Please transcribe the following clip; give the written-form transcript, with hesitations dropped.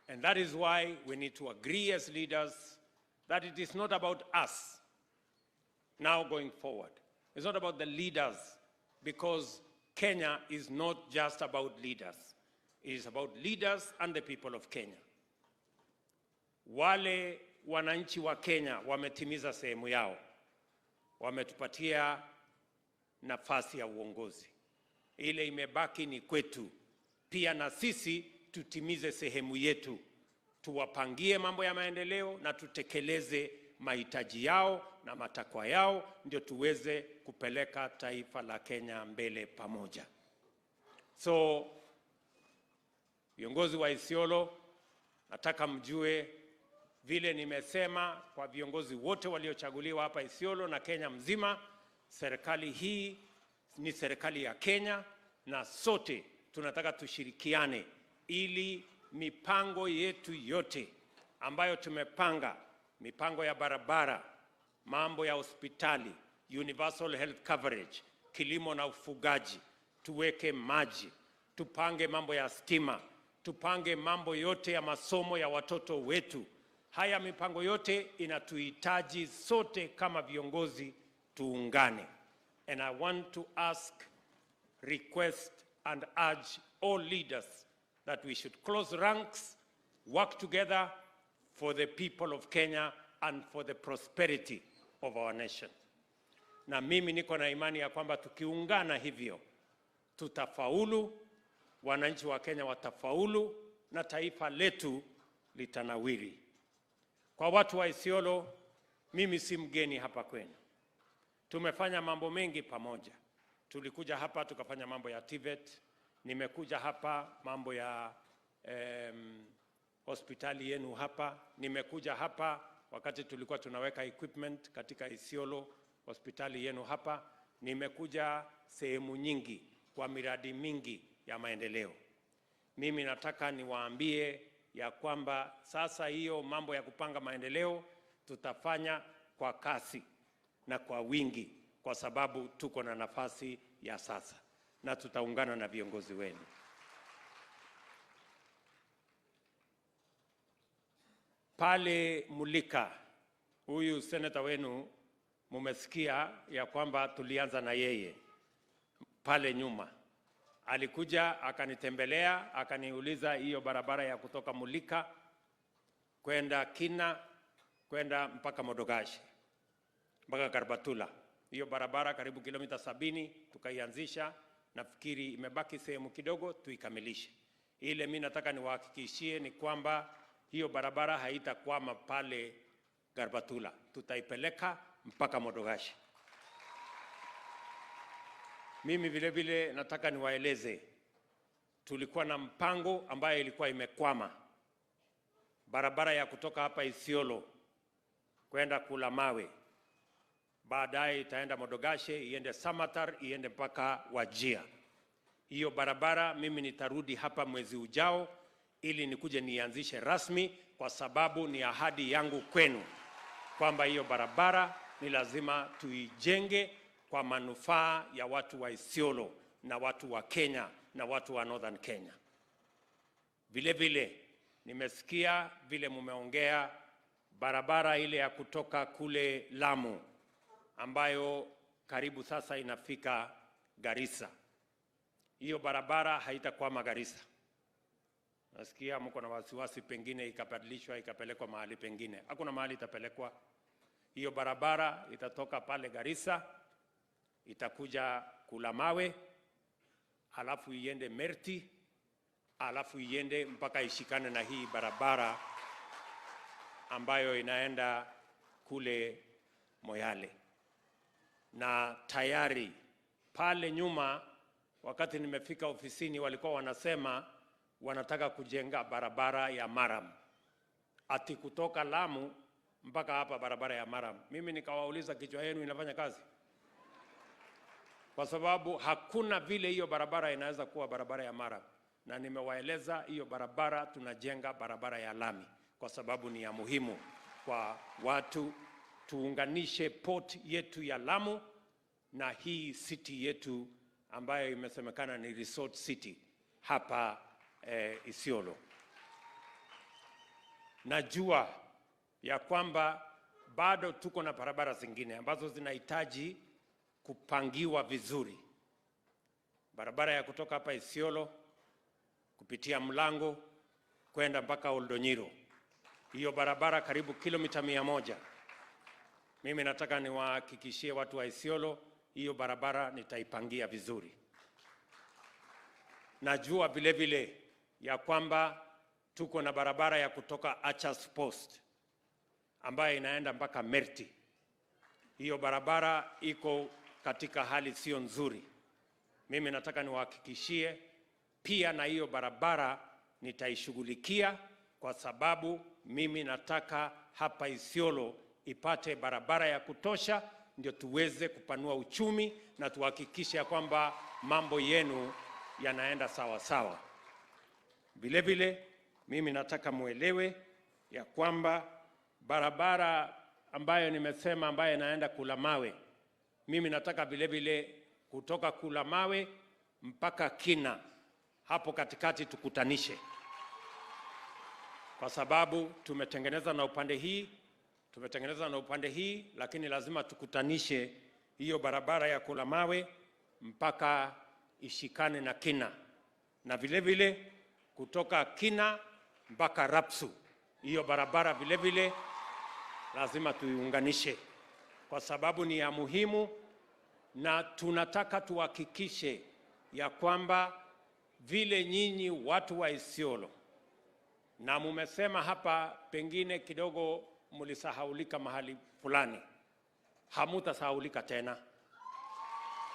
And that is why we need to agree as leaders that it is not about us now going forward. It's not about the leaders, because Kenya is not just about leaders. It is about leaders and the people of Kenya. Wale wananchi wa Kenya wametimiza sehemu yao, wametupatia nafasi ya uongozi. Ile imebaki ni kwetu pia, na sisi tutimize sehemu yetu, tuwapangie mambo ya maendeleo na tutekeleze mahitaji yao na matakwa yao, ndio tuweze kupeleka taifa la Kenya mbele pamoja. So viongozi wa Isiolo, nataka mjue vile nimesema kwa viongozi wote waliochaguliwa hapa Isiolo na Kenya mzima, serikali hii ni serikali ya Kenya na sote tunataka tushirikiane ili mipango yetu yote ambayo tumepanga, mipango ya barabara, mambo ya hospitali, universal health coverage, kilimo na ufugaji, tuweke maji, tupange mambo ya stima, tupange mambo yote ya masomo ya watoto wetu. Haya mipango yote inatuhitaji sote kama viongozi tuungane. And I want to ask, request and urge all leaders that we should close ranks, work together for the people of Kenya and for the prosperity of our nation. Na mimi niko na imani ya kwamba tukiungana hivyo tutafaulu, wananchi wa Kenya watafaulu na taifa letu litanawiri. Kwa watu wa Isiolo, mimi si mgeni hapa kwenu. Tumefanya mambo mengi pamoja. Tulikuja hapa tukafanya mambo ya TVET, nimekuja hapa mambo ya hospitali yenu hapa, nimekuja hapa wakati tulikuwa tunaweka equipment katika Isiolo hospitali yenu hapa, nimekuja sehemu nyingi kwa miradi mingi ya maendeleo. Mimi nataka niwaambie ya kwamba sasa hiyo mambo ya kupanga maendeleo tutafanya kwa kasi na kwa wingi, kwa sababu tuko na nafasi ya sasa na tutaungana na viongozi wenu. Pale Mulika, huyu seneta wenu mumesikia ya kwamba tulianza na yeye pale nyuma. Alikuja akanitembelea, akaniuliza hiyo barabara ya kutoka Mulika kwenda Kina kwenda mpaka Modogashi mpaka Garbatula. Hiyo barabara karibu kilomita 70 tukaianzisha, nafikiri imebaki sehemu kidogo tuikamilishe. Ile mimi nataka niwahakikishie ni kwamba hiyo barabara haitakwama pale Garbatula, tutaipeleka mpaka Modogashi. Mimi vile vile nataka niwaeleze, tulikuwa na mpango ambayo ilikuwa imekwama, barabara ya kutoka hapa Isiolo kwenda Kulamawe, baadaye itaenda Modogashe, iende Samatar, iende mpaka Wajia. Hiyo barabara mimi nitarudi hapa mwezi ujao ili nikuje nianzishe rasmi, kwa sababu ni ahadi yangu kwenu kwamba hiyo barabara ni lazima tuijenge kwa manufaa ya watu wa Isiolo na watu wa Kenya na watu wa Northern Kenya. Vile vile nimesikia vile mumeongea barabara ile ya kutoka kule Lamu ambayo karibu sasa inafika Garissa. Hiyo barabara haitakwama Garissa. Nasikia mko na wasiwasi pengine ikabadilishwa ikapelekwa mahali pengine. Hakuna mahali itapelekwa. Hiyo barabara itatoka pale Garissa, itakuja Kulamawe, alafu iende Merti, alafu iende mpaka ishikane na hii barabara ambayo inaenda kule Moyale. Na tayari pale nyuma wakati nimefika ofisini walikuwa wanasema wanataka kujenga barabara ya Maram, ati kutoka Lamu mpaka hapa barabara ya Maram. Mimi nikawauliza, kichwa yenu inafanya kazi? Kwa sababu hakuna vile hiyo barabara inaweza kuwa barabara ya Maram. Na nimewaeleza hiyo barabara tunajenga barabara ya lami kwa sababu ni ya muhimu kwa watu. Tuunganishe port yetu ya Lamu na hii city yetu ambayo imesemekana ni resort city hapa Isiolo. Najua ya kwamba bado tuko na barabara zingine ambazo zinahitaji kupangiwa vizuri. Barabara ya kutoka hapa Isiolo kupitia Mlango kwenda mpaka Oldonyiro, hiyo barabara karibu kilomita 100. Mimi nataka niwahakikishie watu wa Isiolo, hiyo barabara nitaipangia vizuri. Najua vile vile ya kwamba tuko na barabara ya kutoka Achas Post ambayo inaenda mpaka Merti. Hiyo barabara iko katika hali sio nzuri. Mimi nataka niwahakikishie pia na hiyo barabara nitaishughulikia, kwa sababu mimi nataka hapa Isiolo ipate barabara ya kutosha, ndio tuweze kupanua uchumi na tuhakikishe ya kwamba mambo yenu yanaenda sawa sawa. Vile vile mimi nataka muelewe ya kwamba barabara ambayo nimesema ambayo inaenda Kulamawe, mimi nataka vile vile kutoka Kulamawe mpaka Kina, hapo katikati tukutanishe, kwa sababu tumetengeneza na upande hii, tumetengeneza na upande hii, lakini lazima tukutanishe hiyo barabara ya Kulamawe mpaka ishikane na Kina, na vile vile kutoka Kina mpaka Rapsu, hiyo barabara vile vile lazima tuiunganishe, kwa sababu ni ya muhimu, na tunataka tuhakikishe ya kwamba vile nyinyi watu wa Isiolo, na mumesema hapa pengine kidogo mlisahaulika mahali fulani, hamutasahaulika tena.